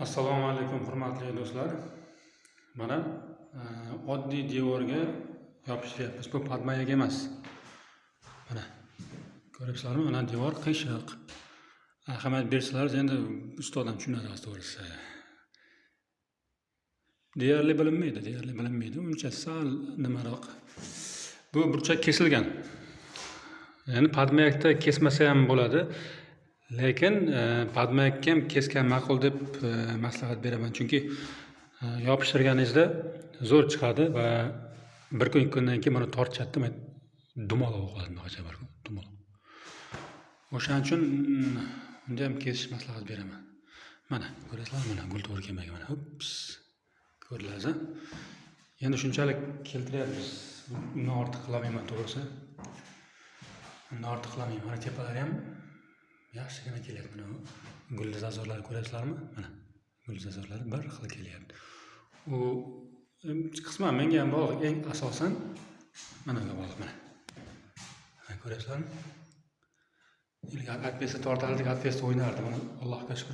Assalomu alaykum, hurmatli do'stlar. Mana oddiy devorga yopishtiryapmiz. Bu под маяк emas. Mana ko'ryapsizlarmi? Mana devor qiyshiq. Ahamiyat bersalar, endi ustodam tushunadi to'g'risi. Deyarli bilinmaydi, deyarli bilinmaydi. Uncha sal nimaroq. Bu burchak kesilgan. Ya'ni под маяк da kesmasa ham bo'ladi. Lekin под маяк ka ham kesgan ma'qul deb maslahat beraman. Chunki yopishtirganingizda zo'r chiqadi va bir kun, 2 kundan keyin buni tortishadida, dumaloq bo'lib qoladi bunaqacha bir dumaloq. O'shaning uchun unda ham kesish maslahat beraman. Mana ko'rasizlarmi? Mana gul to'g'ri kelmagan mana. Ups. Ko'rdingiz, a? Endi shunchalik keltiryapmiz. Undan ortiq qilolmayman to'g'risi. Undan ortiq qilolmayman. Mana tepalari ham yaxshigina kelyapti. Mana bu gulli зазор lari ko'ryapsizlarmi? Mana gul зазор lari bir xil kelyapti. U qisman menga ham bog'liq, eng asosan mana bunga bog'liq mana. Mana ko'ryapsizlarmi? Ilgari отвес da tortardik, отвес da o'ynardi. Mana, Allohga shukur.